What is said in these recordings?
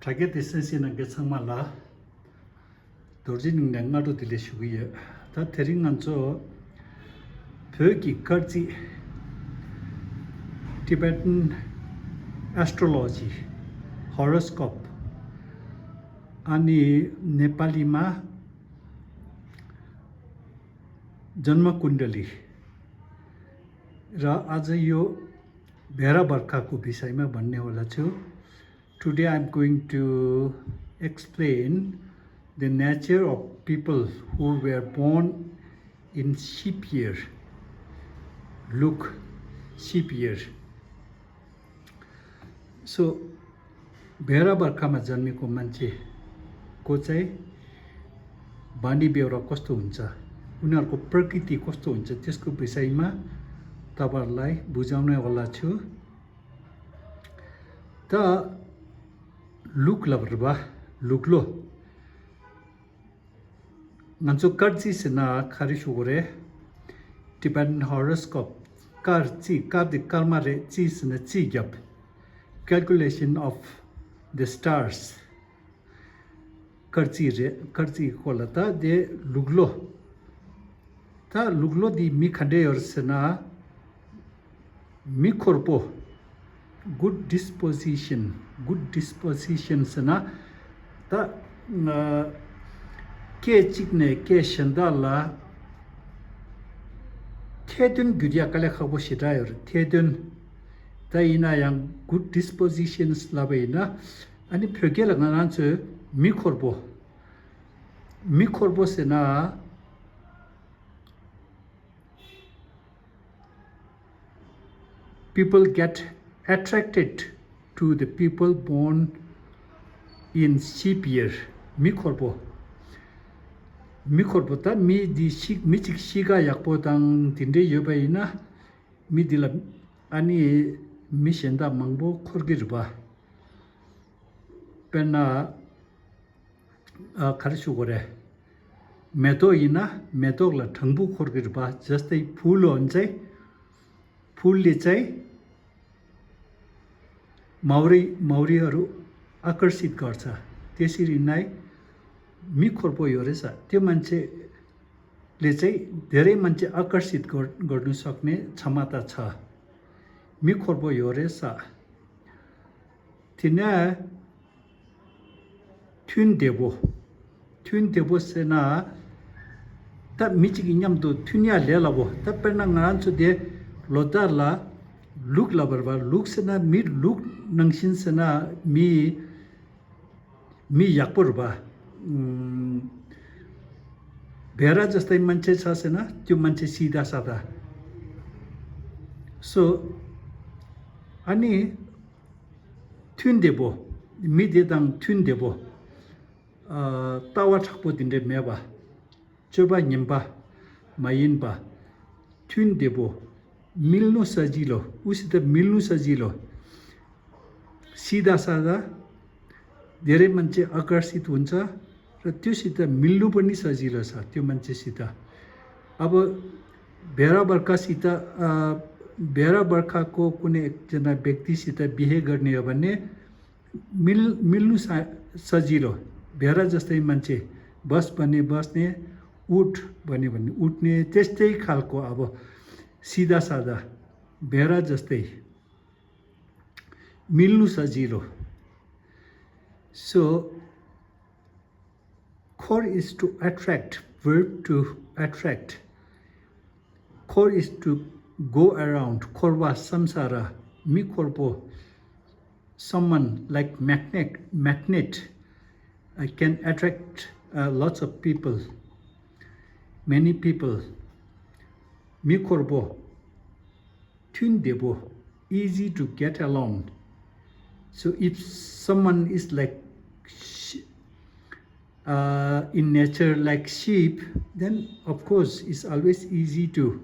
target essential get samala dorjin nanga do dile shugiye ta tering ancho phöki karchi Tibetan astrology horoscope अनि नेपालीमा जन्म कुण्डली र आज यो भेरा बर्खाको विषयमा भन्ने होला छु today I am going to explain the nature of people who were born in sheep year look sheep year so भेरा बर्खामा जन्मेको मान्छेको चाहिँ बानी बेहोरा कस्तो हुन्छ उनीहरूको प्रकृति कस्तो हुन्छ त्यसको विषयमा तपाईहरुलाई बुझाउने होला छु त look लबरबा लुक्लो ngancho karchi sena kharishugore Tibetan horoscope karchi kadi kalmare chi sena chi gyap calculation of the stars karchi kolata de luglo ta luglo di mi khande yorsena mi korpo good disposition sana ta ke chikne ke shandala thedun gyurya kale khabo shirayor thedun ta ina yang good dispositions labaina ani phögela ngananche mi korbo sena people get attracted to the people born in sheep year mi korbo ta mi di shik mi chik shiga yakpo dang dinde yobaina mi dila ani mi shenda mangbo khorgirba pena kharishu gore medo ina medogla thangbu khorgirba jastai phul onjai फूलले चाहिँ माउरीहरू आकर्षित गर्छ त्यसरी नै मिखोर्पो यो रहेछ त्यो मान्छेले चाहिँ धेरै मान्छे आकर्षित गर्नु सक्ने क्षमता छ मिखोर्पो यो रहेछ तिना थुन देबो सेना त मिचिक न्यामदो थुनिया लेलाबो त पेना nganchu de lodala look labarba look sena mi look nangshin sena mi yakporba भेरा जस्तै मान्छे छ छैन त्यो मान्छे सिधा सादा सो अनि थुन देबो मि देदाङ थुन देबो तावा ठक्पो दिन्ने मेबा चोबा निम्बा माइनबा थुन देबो मिल्नु सजिलो उसित मिल्नु सजिलो सिधा सादा धेरै मान्छे आकर्षित हुन्छ र त्योसित मिल्नु पनि सजिलो छ त्यो मान्छेसित अब भेरा बर्खाको कुनै एकजना व्यक्तिसित बिहे गर्ने हो भने मिल्नु सजिलो भेरा जस्तै मान्छे बस भने बस्ने उठ भने उठ्ने त्यस्तै खालको अब सीधा सादा भेरा जस्तै मिल्नु सजिलो so khor is to attract verb to attract khor is to go around khorwa samsara mi khorbo someone like magnet I can attract lots of people many people mi korbo thun debo easy to get along so if someone is like in nature like sheep then of course it's always easy to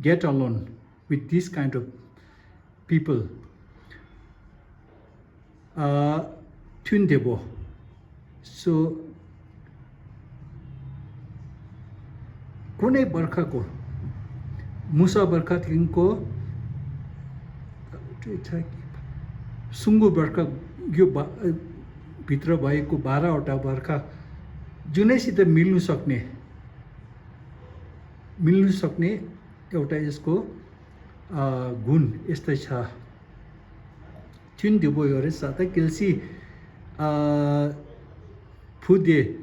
get along with this kind of people thun debo so कुनै बर्खाको मुसा बर्खादेखिको सुङ्गु बर्खा यो भित्र भएको 12वटा बर्खा जुनैसित मिल्नु सक्ने एउटा यसको गुण यस्तै छ 튠 디보 요레사 다 길시 푸데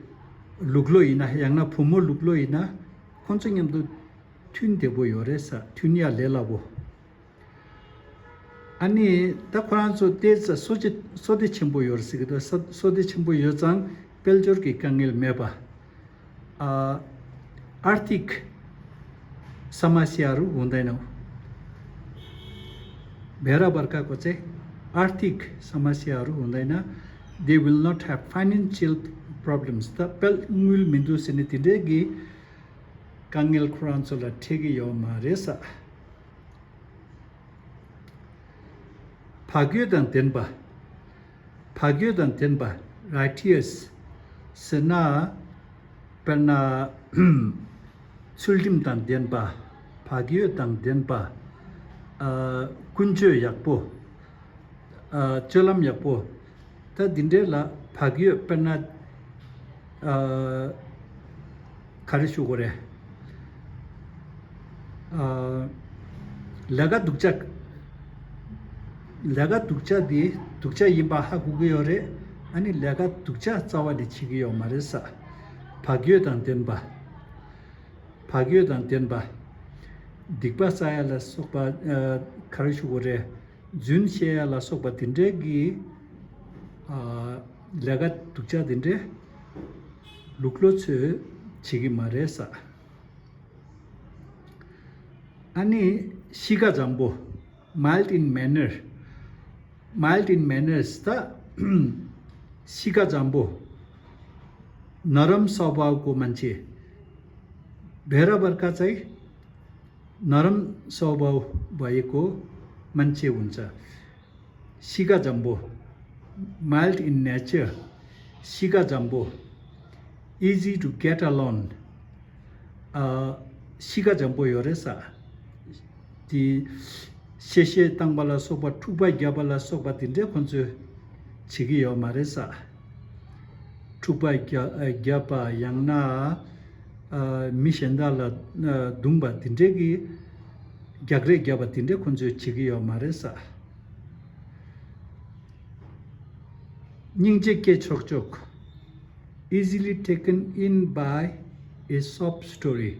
룩로이나 양나 부모 룩로이나 콘청님도 튠 디보 요레사 튠이야 레라보 아니 다 코란소 데스 소데 쳔보 요르시기도 소데 쳔보 요장 벨조르기 강일 메바 आर्थिक समस्याहरू हुँदैन भेरा वर्गको चाहिँ आर्थिक समस्याहरू हुँदैन they will not have financial problems त पेल मिल मिन्दु सिने तिडेगी कांगेल खुरान्चोला ठेगी यो मारेसा फाग्योदन तेनबा राइटियस सना पेना 술림 단 된바 파기요 당 된바 군주 약보 절람 약보 다 딘데라 파기요 페나 가르치고 그래 라가 독자디 독자 이바 하고요래 아니 라가 독자 자와리 치기요 말해서 파기요 당 된바 파기요단 된바 딕바사야라 속바 카르슈고레 준시야라 속바 딘데기 라가 독자 딘데 루클로츠 지기 말해서 아니 시가 잠보 mild in manners 다 시가 잠보 नरम स्वभावको मान्छे भेरा वर्का चाहिँ नरम स्वभाव भएको मान्छे हुन्छ सिगा जम्बो माइल्ड इन नेचर सिगा जम्बो इजी टु गेट अलोन सिगा जम्बो यो रहेछ ती शेषे ताङबाला सोबा ठुबा ग्याबाला सोबा तिनले खन्छ छिगी यो मारेछ ठुबा ग्याबा याङना 미션달라 둥바 딘데기 갸그레 갸바 딘데 콘조 치기요 말해서 닝제케 촉촉 easily taken in by a sob story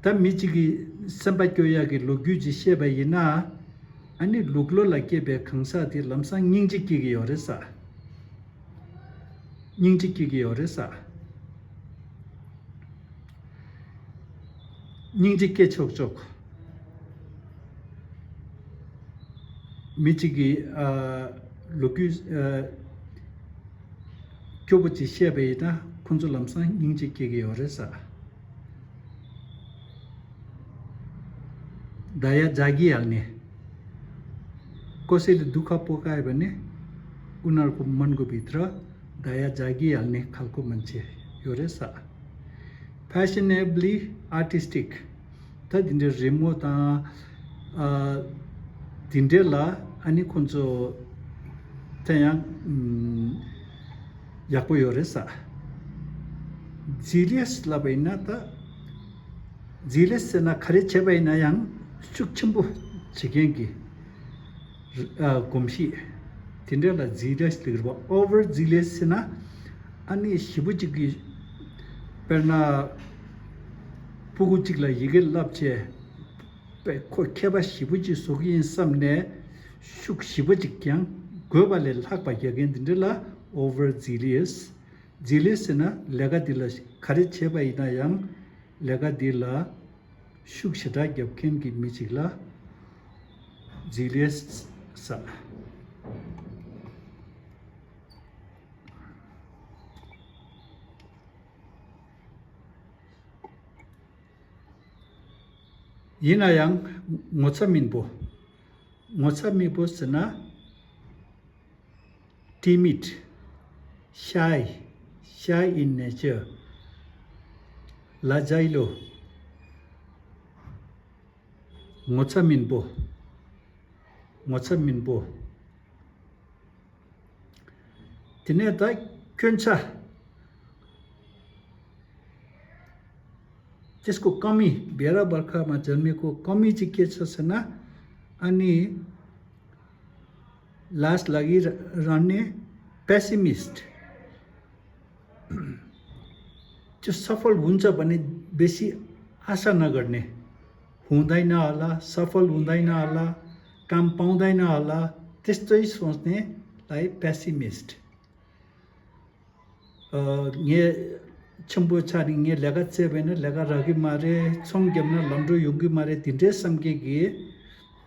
다 미치기 삼바교야기 로규지 셰바이나 아니 룩로라케베 강사디 람상 닝지키기 요레사 닝지케 촉촉 미치기 로규 교부지 셰베이다 콘졸람상 닝지케게 요레사 दया जागिहाल्ने कसैले दुःख पोकायो भने उनीहरूको मनको भित्र दया जागिहाल्ने खालको मान्छे यो रहेछ फ्यासनेबली आर्टिस्टिक त दिन्डे रेमो त दिन्डेला अनि कुन्चो त्यहाँ याको यो रहेछ जिलियस लबैना त जिलियस न खरे छेबैना yang 축첨부 지경기 곰시 딘데라 지리스 리그바 오버 지리스나 아니 시부지기 페나 부구직라 이게 랍체 베코 케바 시부지 속인 섬네 슉 시부직경 글로벌 학바 여긴 딘데라 오버 지리스나 레가딜라 카리 쳬바이나 양 레가딜라 슈크시다 겹켄 기미치라 지리스 사 이나양 모차민보 스나 timid shy in nature lajailo 모차민보 티네다 क्योंचा त्यसको कमी भेरा बर्खामा जन्मेको कमी चाहिँ के छ सना अनि लास लागिरहने पेसिमिस्ट जो सफल हुन्छ भने बेसी आशा नगर्ने हुँदैन होला सफल हुँदैन होला काम पाउँदैन होला त्यस्तै सोच्नेलाई पेसिमिस्ट ये चंबो चारी ये लगा चेबेने लगा रागी मारे चोंग गेमना लंडो योगी मारे तिंडे समके गे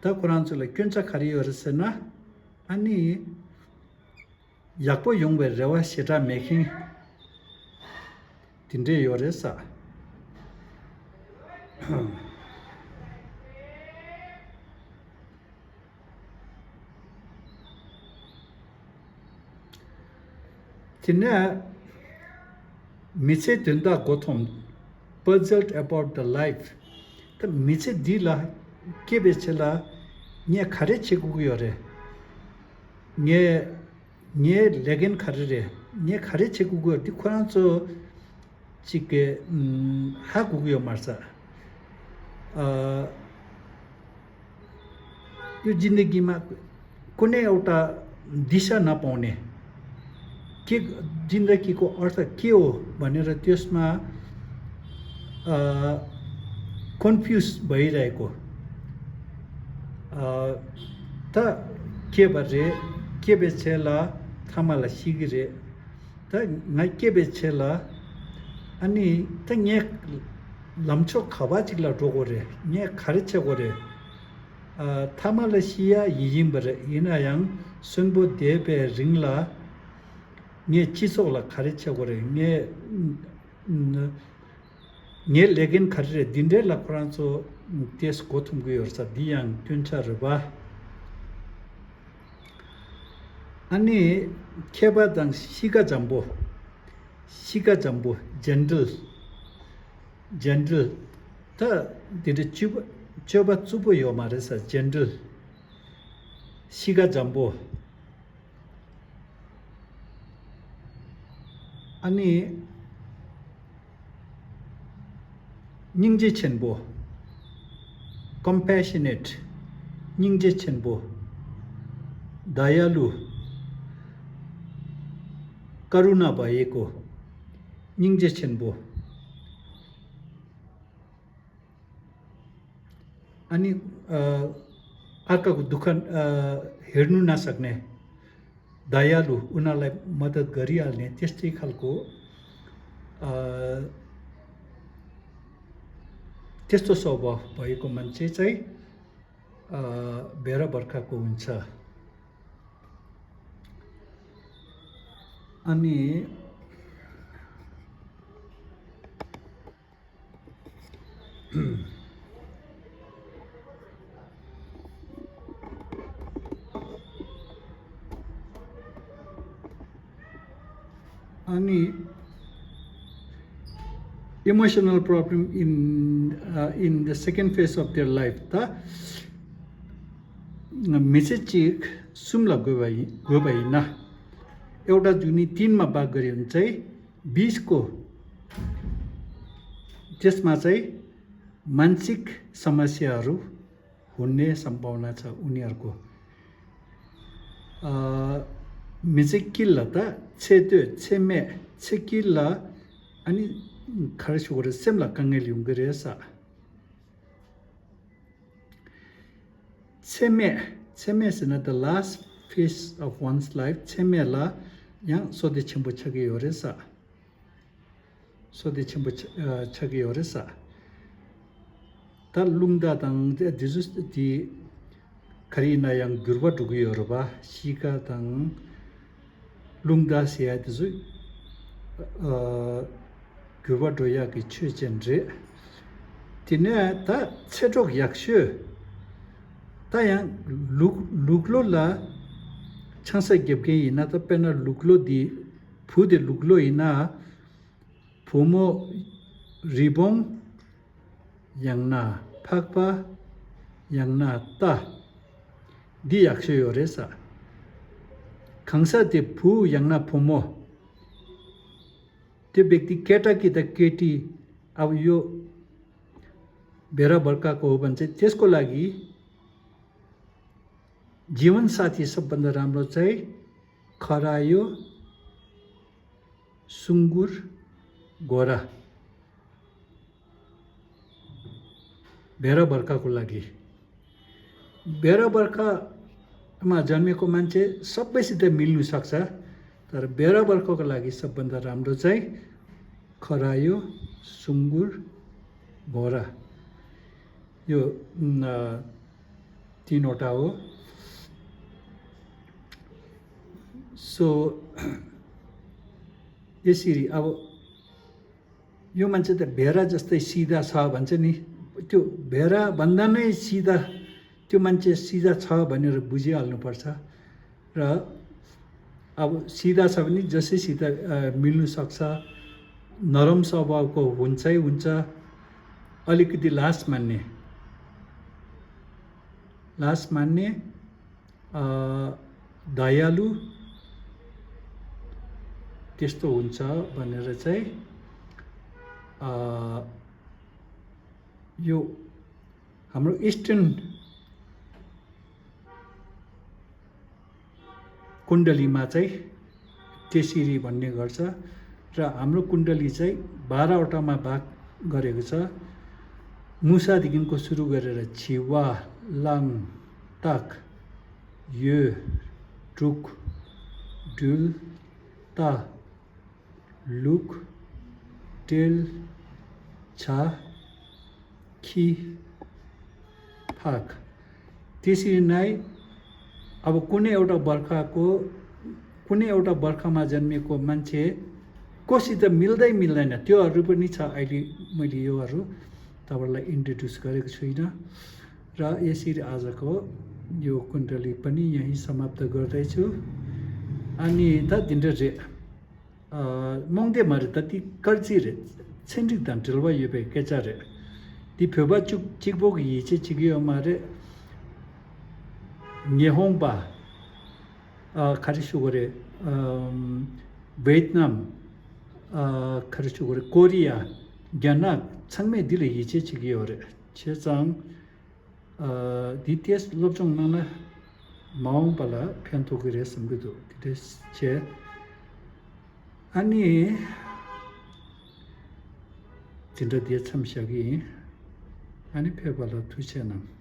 ता कुरान चले क्योंचा खरी वर्षना अनि याको योंगबे रेवा शेटा मेकिंग तिंडे योरेसा तिने मिचे तिंदा Gotham puzzled about the life त मिचे दिला के बेचला ने खरे छेगु योरे ने लेगन खरे रे ने खरे छेगु गो दिखना चो चिके हा गुगु मार्सा यो जिन्दगीमा कुनै एउटा दिशा नपाउने के जिन्दगीको अर्थ के हो भनेर त्यसमा कन्फ्युज भइरहेको त के भरे के बेचेला थामाला सिगिरे त नाइ के बेचेला अनि त ने लम्चो खबाजिला डोगोरे ने खरेचे गोरे थामाला सिया यिजिमबरे इनायां सुनबो देबे रिंगला ने चिसोला खरेचे गोरे ने लेगिन खरे दिनरे लक्रान्सो तेस गोथुम गयोर्सा दियां क्युन्चा रबा अनि खेबा दं सिगा जम्बो जनरल त दिदे चोबा चुबो यो मारेसा जनरल सिगा जम्बो अनि 닝제 첸보 compassionate 닝제 첸보 दयालु करुणा भएको 닝제 첸보 अनि अर्काको दुःख हेर्नु नसक्ने दयालु उनीहरूलाई मद्दत गरिहाल्ने त्यस्तै खालको त्यस्तो स्वभाव भएको मान्छे चाहिँ भेरा बर्खाको हुन्छ अनि अनि emotional problem in the second phase of their life ta message सुमला गोबाई ना एउटा जुनी 3 मा भाग गरे हुन्छ चाहिँ 20 को त्यसमा चाहिँ मानसिक समस्याहरू हुने सम्भावना छ उनीहरुको मिजिकिल्ला त छेमे छेकिल्ला अनि खरशोरे Semla कंगेलियम गरेसा छेमे is not the last phase of one's life छेमेला yang सोदे छम्बो छगे योरेसा त लुङदा दङ दिजुस दि खरिना yang गुरबा दुगु योरबा सिका दङ लुङदा सिया दिजु गुरबा दोया कि छुजेनरे तिने त छेजोक याक्सु ता yang लुक्लो ला छासा गेबगे इना त पेना लुक्लो दि फुदे लुक्लो इना फोमो रिबों यांगना फाकपा यांगना ता दि याक्सु योरेसा खंसा दे फु यांगना फोमो त्यो व्यक्ति केटा कि त केटी अब यो भेरा भड्काएको हो भने चाहिँ त्यसको लागि जीवनसाथी सबभन्दा राम्रो चाहिँ खरायो सुँगुर घोडा भेरा बर्खाको लागि भेरा बर्खामा जन्मेको मान्छे सबैसित मिल्नु सक्छ तर भेरा बर्खाको लागि सबभन्दा राम्रो चाहिँ खरायो सुँगुर घोडा यो तीनवटा हो सो यसरी अब यो मान्छे त भेरा जस्तै सिधा छ भन्छ नि त्यो भेरा भन्दा नै सिधा त्यो मान्छे सिधा छ भनेर बुझिहाल्नुपर्छ र अब सिधा छ भने जसै सिधा मिल्नु सक्छ नरम स्वभावको हुन्छै हुन्छ अलिकति लाज मान्ने दयालु त्यस्तो हुन्छ भनेर चाहिँ यो हाम्रो इस्टर्न कुण्डलीमा चाहिँ त्यसरी भन्ने गर्छ र हाम्रो कुण्डली चाहिँ 12वटामा भाग गरेको छ मुसादेखिको सुरु गरेर छिवा लाङ ताक यो टुक डुल ता लुक टेल छा खी फाक त्यसरी नै अब कुनै एउटा वर्खमा जन्मेको मान्छे कोसित मिल्दैन त्योहरू पनि छ अहिले मैले योहरू तपाईँलाई इन्ट्रोड्युस गरेको छुइनँ र यसरी आजको यो कुण्डली पनि यहीँ समाप्त गर्दैछु अनि द दिनरे मङदे मारे तति कर्जिरे सेन्ट्रिक दान्टेलवा यो बे केचारे ती फेबा चुक चिकबोक हिचे चिगियो मारे न्यहोङबा खारिसुगरे भियतनाम खारिसुगरे कोरिया ग्याना छङमे दिले हिचे चिगियो रे छेचाङ दितेस लोपचङ नाना माउङ पाला फ्यान्तोगरे सम्बिदो दितेस छे अनि 진짜 뒤에 참 시작이 아니 펴발라 투체는